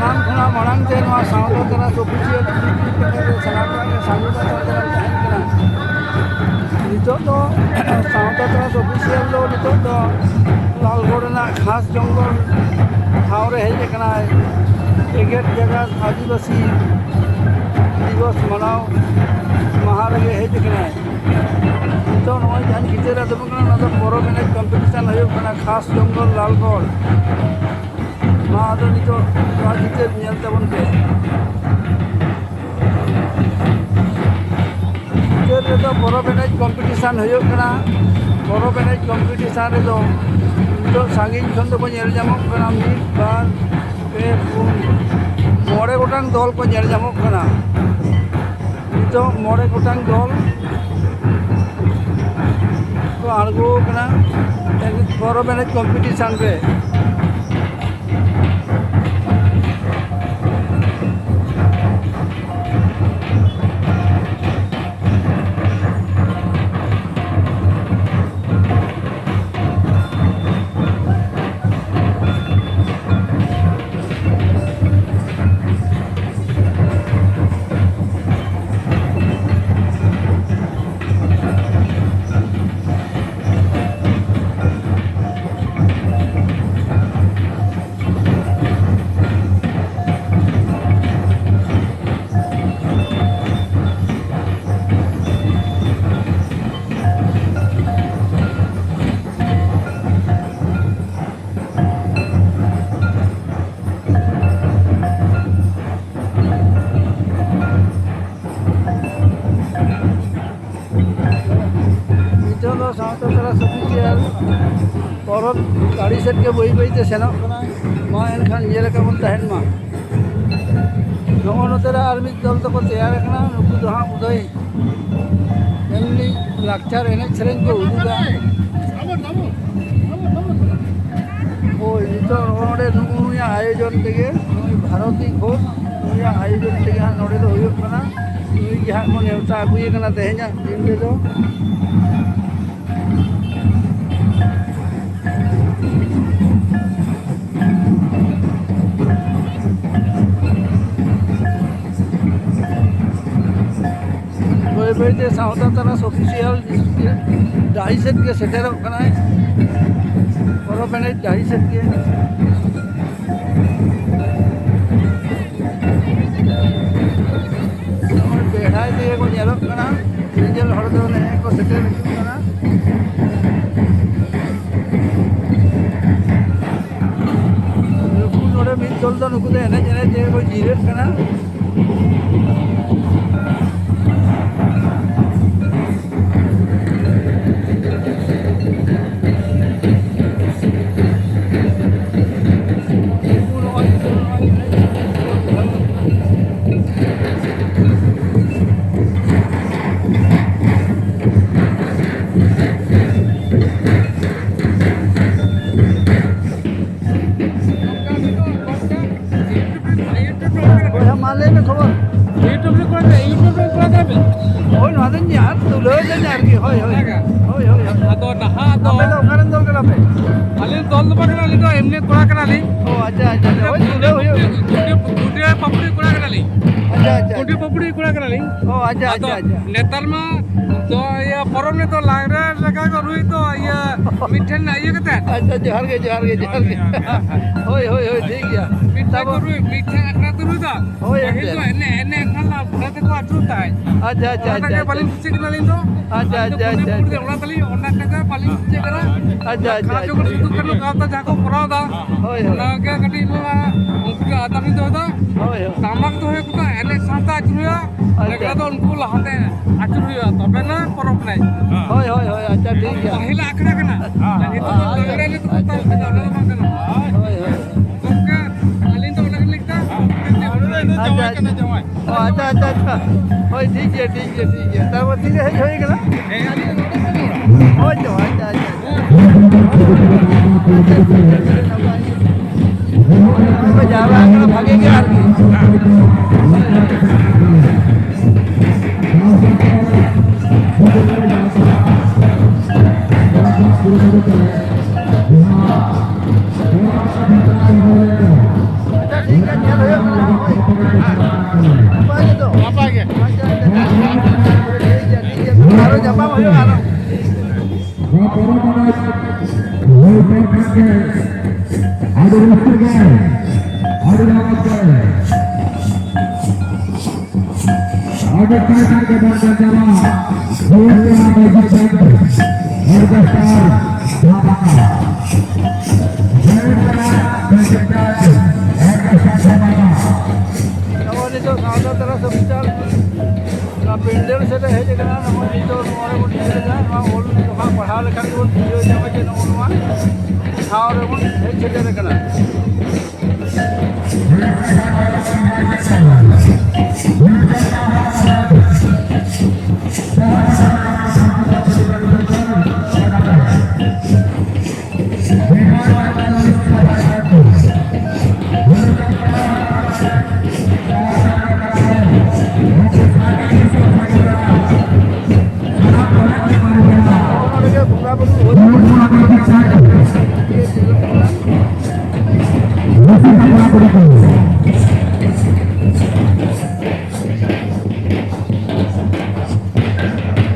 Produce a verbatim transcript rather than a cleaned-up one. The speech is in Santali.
ᱥᱟᱱᱟᱢ ᱠᱷᱚᱱᱟᱜ ᱢᱟᱲᱟᱝ ᱛᱮ ᱱᱚᱣᱟ ᱥᱟᱶᱛᱟ ᱛᱟᱨᱟᱥ ᱚᱯᱷᱤᱥᱤᱭᱟᱞ ᱪᱮᱱᱮᱞ ᱨᱮ ᱥᱟᱱᱟᱢ ᱠᱚᱣᱟᱜ ᱜᱮ ᱥᱟᱹᱜᱩᱱ ᱟᱨ ᱡᱚᱦᱟᱨ ᱛᱟᱦᱮᱱ ᱠᱟᱱᱟ᱾ ᱱᱤᱛᱚᱜ ᱫᱚ ᱥᱟᱶᱛᱟ ᱛᱟᱨᱟᱥ ᱚᱯᱷᱤᱥᱤᱭᱟᱞ ᱫᱚ ᱱᱤᱛᱚᱜ ᱫᱚ ᱞᱟᱞᱜᱚᱲ ᱨᱮᱱᱟᱜ ᱠᱷᱟᱥ ᱡᱚᱝᱜᱚᱞ ᱴᱷᱟᱶ ᱨᱮ ᱦᱮᱡ ᱟᱠᱟᱱᱟᱭ᱾ ᱡᱮᱜᱮᱛ ᱡᱟᱠᱟᱛ ᱟᱹᱫᱤᱵᱟᱹᱥᱤ ᱫᱤᱵᱚᱥ ᱢᱟᱱᱟᱣ ᱢᱟᱦᱟ ᱨᱮᱜᱮ ᱦᱮᱡ ᱟᱠᱟᱱᱟᱭ᱾ ᱱᱤᱛᱚᱜ ᱱᱚᱜᱼᱚᱭ ᱡᱟᱦᱟᱸ ᱪᱤᱛᱟᱹᱨ ᱟᱸᱡᱚᱢᱚᱜ ᱠᱟᱱᱟ, ᱚᱱᱟ ᱫᱚ ᱯᱚᱨᱚᱵᱽ ᱮᱱᱮᱡ ᱠᱚᱢᱯᱤᱴᱤᱥᱚᱱ ᱦᱩᱭᱩᱜ ᱠᱟᱱᱟ ᱠᱷᱟᱥ ᱡᱚᱝᱜᱚᱞ ᱞᱟᱞᱜᱚᱲ᱾ ᱢᱟ ᱟᱫᱚ ᱱᱤᱛᱚᱜ ᱱᱚᱣᱟ ᱪᱤᱛᱟᱹᱨ ᱧᱮᱞ ᱛᱟᱵᱚᱱ ᱯᱮ᱾ ᱪᱤᱛᱟᱹᱨ ᱨᱮᱫᱚ ᱯᱚᱨᱚᱵᱽ ᱮᱱᱮᱡ ᱠᱚᱢᱯᱤᱴᱤᱥᱚᱱ ᱦᱩᱭᱩᱜ ᱠᱟᱱᱟ᱾ ᱯᱚᱨᱚᱵᱽ ᱮᱱᱮᱡ ᱠᱚᱢᱯᱤᱴᱤᱥᱚᱱ ᱨᱮᱫᱚ ᱱᱤᱛᱚᱜ ᱥᱟᱺᱜᱤᱧ ᱠᱷᱚᱱ ᱫᱚᱠᱚ ᱧᱮᱞ ᱧᱟᱢᱚᱜ ᱠᱟᱱᱟ ᱢᱤᱫ, ᱵᱟᱨ, ᱯᱮ, ᱯᱩᱱ, ᱢᱚᱬᱮ ᱜᱚᱴᱟᱝ ᱫᱚᱞ ᱠᱚ ᱧᱮᱞ ᱧᱟᱢᱚᱜ ᱠᱟᱱᱟ᱾ ᱱᱤᱛᱚᱜ ᱢᱚᱬᱮ ᱜᱚᱴᱟᱝ ᱫᱚᱞ ᱠᱚ ᱟᱬᱜᱚ ᱟᱠᱟᱱᱟ ᱯᱚᱨᱚᱵᱽ ᱮᱱᱮᱡ ᱠᱚᱢᱯᱤᱴᱤᱥᱚᱱ ᱨᱮ᱾ ᱱᱤᱛᱚᱜ ᱫᱚ ᱥᱟᱶᱛᱟ ᱛᱟᱨᱟᱥ ᱚᱯᱷᱤᱥᱤᱭᱟᱞ ᱯᱚᱨᱚᱵᱽ ᱴᱟᱺᱰᱤ ᱥᱮᱫ ᱜᱮ ᱵᱟᱹᱭ ᱵᱟᱹᱭ ᱛᱮ ᱥᱮᱱᱚᱜ ᱠᱟᱱᱟ᱾ ᱢᱟ ᱮᱱᱠᱷᱟᱱ ᱧᱮᱞ ᱟᱠᱟ ᱵᱚᱱ ᱛᱟᱦᱮᱱ ᱢᱟ᱾ ᱱᱚᱜᱼᱚ ᱱᱚᱛᱮ ᱨᱮ ᱟᱨ ᱢᱤᱫ ᱫᱚᱞ ᱫᱚᱠᱚ ᱛᱮᱭᱟᱨ ᱟᱠᱟᱱᱟ᱾ ᱱᱩᱠᱩ ᱫᱚ ᱦᱟᱸᱜ ᱵᱚᱫᱷᱚᱭ ᱮᱢᱱᱤ ᱞᱟᱠᱪᱟᱨ ᱮᱱᱮᱡ ᱥᱮᱨᱮᱧ ᱠᱚ ᱩᱫᱩᱜᱟ᱾ ᱦᱳᱭ, ᱱᱤᱛᱚᱜ ᱱᱚᱜᱼᱚ ᱱᱚᱰᱮ ᱱᱩᱜᱼᱩ ᱱᱩᱭᱟᱜ ᱟᱭᱳᱡᱚᱱ ᱛᱮᱜᱮ, ᱱᱩᱭ ᱵᱷᱟᱨᱚᱛᱤ ᱜᱷᱳᱥ, ᱱᱩᱭᱟᱜ ᱟᱭᱳᱡᱚᱱ ᱛᱮᱜᱮ ᱦᱟᱸᱜ ᱱᱚᱰᱮ ᱫᱚ ᱦᱩᱭᱩᱜ ᱠᱟᱱᱟ᱾ ᱱᱩᱭ ᱜᱮ ᱦᱟᱸᱜ ᱠᱚ ᱱᱮᱣᱛᱟ ᱟᱹᱜᱩᱭᱮ ᱠᱟᱱᱟ ᱛᱮᱦᱮᱧᱟᱜ ᱫᱤᱱ ᱨᱮᱫᱚ᱾ ᱡᱮ ᱥᱟᱶᱛᱟ ᱛᱟᱨᱟᱥ ᱚᱯᱷᱤᱥᱤᱭᱟᱞ ᱰᱟᱹᱦᱤ ᱥᱮᱫ ᱜᱮ ᱥᱮᱴᱮᱨᱚᱜ ᱠᱟᱱᱟᱭ, ᱯᱚᱨᱚᱵᱽ ᱮᱱᱮᱡ ᱰᱟᱹᱦᱤ ᱥᱮᱫ ᱜᱮ᱾ ᱱᱚᱜᱼᱚᱭ ᱵᱮᱲᱦᱟᱭ ᱛᱮᱜᱮ ᱠᱚ ᱧᱮᱞᱚᱜ ᱠᱟᱱᱟ, ᱧᱮᱧᱮᱞ ᱦᱚᱲ ᱫᱚ ᱱᱮᱜᱼᱮ ᱠᱚ ᱥᱮᱴᱮᱨ ᱦᱤᱡᱩᱜ ᱠᱟᱱᱟ᱾ ᱱᱩᱠᱩ ᱱᱚᱰᱮ ᱢᱤᱫ ᱫᱚᱞ ᱫᱚ, ᱱᱩᱠᱩ ᱫᱚ ᱮᱱᱮᱡ ᱮᱱᱮᱡ ᱛᱮᱜᱮ ᱠᱚ ᱡᱤᱨᱟᱹᱜ ᱠᱟᱱᱟ᱾ ᱵᱚᱭᱦᱟ, ᱢᱟ ᱞᱟᱹᱭ ᱢᱮ ᱠᱷᱚᱵᱚᱨ᱾ YouTube ᱨᱮ ᱠᱚᱲᱟ ᱠᱟᱱᱟ, YouTube ᱨᱮ ᱠᱚᱲᱟ ᱠᱟᱱᱟ ᱯᱮ? ᱦᱳᱭ, ᱱᱚᱣᱟ ᱫᱚᱧ ᱧᱮᱞ ᱛᱩᱞᱟᱹᱣ ᱫᱟᱹᱧ ᱟᱨᱠᱤ᱾ ᱦᱳᱭ, ᱦᱳᱭ᱾ ᱚᱱᱟ ᱜᱮ᱾ ᱦᱳᱭ, ᱦᱳᱭ, ᱦᱳᱭ᱾ ᱟᱫᱚ ᱱᱟᱦᱟᱜ ᱫᱚ ᱟᱯᱮ ᱫᱚ ᱚᱠᱟ ᱨᱮᱱ ᱫᱚᱞ ᱠᱟᱱᱟ ᱯᱮ? ᱟᱹᱞᱤᱧ ᱫᱚᱞ ᱫᱚ ᱵᱟᱝ ᱠᱟᱱᱟ, ᱟᱹᱞᱤᱧ ᱫᱚ ᱮᱢᱱᱤ ᱠᱚᱲᱟ ᱠᱟᱱᱟᱞᱤᱧ᱾ ᱚ, ᱟᱪᱪᱷᱟ, ᱟᱪᱪᱷᱟ, ᱟᱪᱪᱷᱟ᱾ ᱦᱳᱭ, ᱛᱩᱞᱟᱹᱣ ᱦᱩᱭᱩᱜ᱾ ᱜᱩᱰᱤ, ᱜᱩᱰᱤ ᱯᱟᱯᱩᱲᱤ ᱠᱚᱲᱟ ᱠᱟᱱᱟᱞᱤᱧ᱾ ᱟᱪᱪᱷᱟ, ᱟᱪᱪᱷᱟ, ᱜᱩᱰᱤ ᱟᱪᱪᱷᱟ᱾ ᱯᱟᱯᱩᱲᱤ ᱠᱚᱲᱟ ᱠᱟᱱᱟᱞᱤᱧ᱾ ᱚ, ᱟᱪᱪᱷᱟ, ᱟᱫᱚ ᱟᱪᱪᱷᱟ, ᱟᱪᱪᱷᱟ᱾ ᱱᱮᱛᱟᱨ ᱢᱟ ᱫᱚ ᱤᱭᱟᱹ ᱯᱚᱨᱚᱵᱽ ᱨᱮᱫᱚ ᱞᱟᱜᱽᱲᱮ ᱞᱮᱠᱟ ᱠᱚ ᱨᱩᱭ ᱫᱚ, ᱤᱭᱟᱹ ᱢᱤᱫᱴᱷᱮᱱ ᱤᱭᱟᱹ ᱠᱟᱛᱮ᱾ ᱟᱪᱪᱷᱟ, ᱡᱚᱦᱟᱨ ᱜᱮ, ᱡᱚᱦᱟᱨ ᱜᱮ, ᱡᱚᱦᱟᱨ ᱜᱮ᱾ ᱦᱳᱭ, ᱦᱳᱭ, ᱦᱳᱭ, ᱴᱷᱤᱠ ᱜᱮᱭᱟ᱾ ᱢᱤᱫᱴᱷᱮᱱ ᱠᱚ ᱛᱟᱯᱚᱨ ᱨᱩᱭ, ᱢᱤᱫᱴᱷᱮᱱ ᱟᱠᱷᱲᱟ ᱠᱚ ᱨᱩᱭ ᱫᱚ᱾ ᱦᱳᱭ, ᱯᱟᱹᱦᱤᱞ ᱮᱱᱛᱮ᱾ ᱫᱚ ᱮᱱᱮᱡ, ᱮᱱᱮᱡ ᱟᱠᱷᱲᱟ ᱞᱟ-, ᱟᱠᱷᱲᱟ ᱛᱮᱠᱚ ᱟᱹᱪᱩᱨ ᱛᱟᱦᱮᱸᱫ᱾ ᱟᱪᱪᱷᱟ, ᱟᱪᱪᱷᱟ, ᱚᱱᱟ ᱟᱪᱪᱷᱟ, ᱴᱟᱜ ᱜᱮ ᱟᱪᱪᱷᱟ᱾ ᱵᱟᱹᱞᱤᱧ ᱠᱩᱥᱤᱜ ᱠᱟᱱᱟ ᱟᱹᱞᱤᱧ ᱫᱚ᱾ ᱟᱪᱪᱷᱟ, ᱟᱹᱞᱤᱧ ᱫᱚ ᱟᱪᱪᱷᱟ, ᱠᱩᱰᱤ ᱟᱪᱪᱷᱟ, ᱠᱩᱰᱤ ᱟᱪᱪᱷᱟ᱾ ᱚᱲᱟᱜ ᱛᱟᱹᱞᱤᱧ, ᱚᱱᱟ ᱴᱟᱜ ᱜᱮ ᱵᱟᱹᱞᱤᱧ ᱠᱩᱥᱤᱜ ᱠᱟᱱᱟ᱾ ᱟᱪᱪᱷᱟ, ᱟᱪᱪᱷᱟ, ᱠᱷᱟᱸᱪᱚ ᱟᱪᱪᱷᱟ᱾ ᱠᱚ ᱥᱤᱫᱩ ᱠᱟᱹᱱᱦᱩ ᱜᱟᱶᱛᱟ ᱡᱟᱦᱟᱸ ᱠᱚ ᱠᱚᱨᱟᱣ ᱫᱟ, ᱦᱳᱭ, ᱦᱳᱭ᱾ ᱚᱱᱟ ᱜᱮ ᱠᱟᱹᱴᱤᱡ ᱱᱚᱣᱟ ᱩᱱᱠᱩ ᱜᱮ ᱟᱫᱟᱢᱤᱧ ᱫᱚᱦᱚᱭ ᱫᱟ᱾ ᱦᱳᱭ, ᱦᱳᱭ᱾ ᱴᱟᱢᱟᱠ ᱫᱚ ᱦᱩᱭᱩᱜ ᱠᱟᱱᱟ ᱮᱱᱮᱡ ᱥᱟᱶᱛᱮ ᱟᱹᱪᱩᱨ ᱦᱩᱭᱩᱜᱼᱟ, ᱟᱪᱪᱷᱟ᱾ ᱨᱮᱜᱽᱲᱟ ᱫᱚ ᱩᱱᱠᱩ ᱞᱟᱦᱟᱛᱮ ᱟᱹᱪᱩᱨ ᱦᱩᱭᱩᱜᱼᱟ, ᱛᱚᱵᱮ ᱱᱟ ᱯᱚᱨᱚᱵᱽ ᱮᱱᱮᱡ᱾ ᱦᱳᱭ, ᱦᱳᱭ, ᱦᱳᱭ, ᱟᱪᱪᱷᱟ, ᱴᱷᱤᱠ ᱜᱮᱭᱟ᱾ ᱯᱟᱹᱦᱤᱞᱟᱜ ᱟᱠᱷᱲᱟ ᱠᱟᱱᱟ᱾ ᱦᱮᱸ᱾ ᱱᱤᱛᱚᱜ ᱫᱚ ᱟᱪᱪᱷᱟ, ᱞᱟᱜᱽᱲᱮ ᱮᱱᱮᱡ ᱫᱚᱠᱚ ᱟᱪᱪᱷᱟ, ᱛᱟᱦᱮᱸ ᱠᱟᱱᱟ, ᱚᱱᱟ ᱫᱚ ᱵᱟᱝ ᱠᱟᱱᱟ᱾ ᱦᱳᱭ, ᱦᱳᱭ᱾ ᱜᱚᱢᱠᱮ, ᱟᱹᱞᱤᱧ ᱫᱚ ᱚᱱᱟ ᱜᱮᱞᱤᱧ ᱞᱟᱹᱭ ᱠᱮᱫᱟ, ᱟᱪᱪᱷᱟ, ᱟᱪᱪᱷᱟ, ᱟᱪᱪᱷᱟ᱾ ᱚ, ᱟᱪᱪᱷᱟ, ᱟᱪᱪᱷᱟ, ᱟᱪᱪᱷᱟ᱾ ᱦᱳᱭ, ᱴᱷᱤᱠ ᱜᱮᱭᱟ, ᱴᱷᱤᱠ ᱜᱮᱭᱟ, ᱴᱷᱤᱠ ᱜᱮᱭᱟ᱾ ᱛᱟᱨᱯᱚᱨ ᱛᱤᱨᱮ ᱦᱮᱡ ᱦᱩᱭ ᱠᱟᱱᱟ? ᱦᱮᱸ, ᱟᱹᱞᱤᱧ ᱫᱚ ᱱᱚᱰᱮ ᱠᱷᱚᱱ ᱜᱮ᱾ ᱦᱳᱭ ᱛᱚ, ᱟᱪᱪᱷᱟ, ᱟᱪᱪᱷᱟ, ᱟᱪᱪᱷᱟ᱾ ᱟᱪᱪᱷᱟ, ᱟᱪᱪᱷᱟ, ᱟᱹᱰᱤ ᱱᱟᱯᱟᱭ᱾ ᱱᱚᱜᱼᱚᱭ ᱯᱮ ᱡᱟᱣᱨᱟ ᱟᱠᱟᱱᱟ, ᱵᱷᱟᱜᱮ ᱜᱮ ᱟᱨᱠᱤ᱾ ᱟᱪᱪᱷᱟ, ᱴᱷᱤᱠ ᱜᱮᱭᱟ, ᱧᱮᱞ ᱦᱩᱭᱩᱜ ᱠᱟᱱᱟ᱾ ᱦᱳᱭ᱾ ᱱᱟᱯᱟᱭ ᱜᱮᱛᱚ? ᱱᱟᱯᱟᱭ ᱜᱮ᱾ ᱟᱪᱪᱷᱟ, ᱟᱪᱪᱷᱟ, ᱟᱪᱪᱷᱟ, ᱟᱪᱪᱷᱟ᱾ ᱟᱹᱰᱤ ᱱᱟᱯᱟᱭ ᱜᱮ᱾ ᱟᱹᱰᱤ ᱱᱟᱯᱟᱭ ᱜᱮ ᱵᱚᱞ ᱪᱟᱞᱟᱣ᱾ ᱦᱩᱭᱩᱜ ᱠᱟᱱᱟ ᱢᱮᱡᱤᱠ ᱯᱮᱱᱴ᱾ ᱚᱨᱠᱮᱥᱴᱟᱨ ᱫᱷᱟᱢᱟᱠᱟ᱾ ᱦᱩᱭᱩᱜ ᱠᱟᱱᱟ ᱢᱮᱡᱤᱠ ᱯᱮᱱᱴ᱾ ᱚᱨᱠᱮᱥᱴᱟᱨ ᱫᱷᱟᱢᱟᱠᱟ᱾ ᱱᱚᱜᱼᱚᱭ ᱱᱤᱛᱚᱜ ᱥᱟᱶᱛᱟ ᱛᱟᱞᱟ ᱥᱚᱵᱤᱪᱟᱨ ᱚᱱᱟ ᱯᱮᱱᱰᱮᱞ ᱥᱮᱫ ᱮ ᱦᱮᱡ ᱟᱠᱟᱱᱟ᱾ ᱱᱚᱜᱼᱚᱭ ᱱᱤᱛᱚᱜ ᱱᱚᱣᱟ ᱨᱮᱵᱚᱱ ᱧᱮᱞ ᱮᱫᱟ, ᱱᱚᱣᱟ ᱚᱞ ᱡᱟᱦᱟᱸ ᱯᱟᱲᱦᱟᱣ ᱞᱮᱠᱷᱟᱱ ᱜᱮᱵᱚᱱ ᱵᱩᱡᱷᱟᱹᱣ ᱧᱟᱢᱟ ᱡᱮ ᱱᱚᱜᱼᱚ ᱱᱚᱣᱟ ᱴᱷᱟᱶ ᱨᱮᱵᱚᱱ ᱦᱮᱡ ᱥᱮᱴᱮᱨ ᱟᱠᱟᱱᱟ᱾ ᱱᱚᱜᱼᱚ ᱱᱚᱰᱮ ᱜᱮ ᱵᱚᱸᱜᱟ ᱵᱩᱨᱩ ᱦᱩᱭ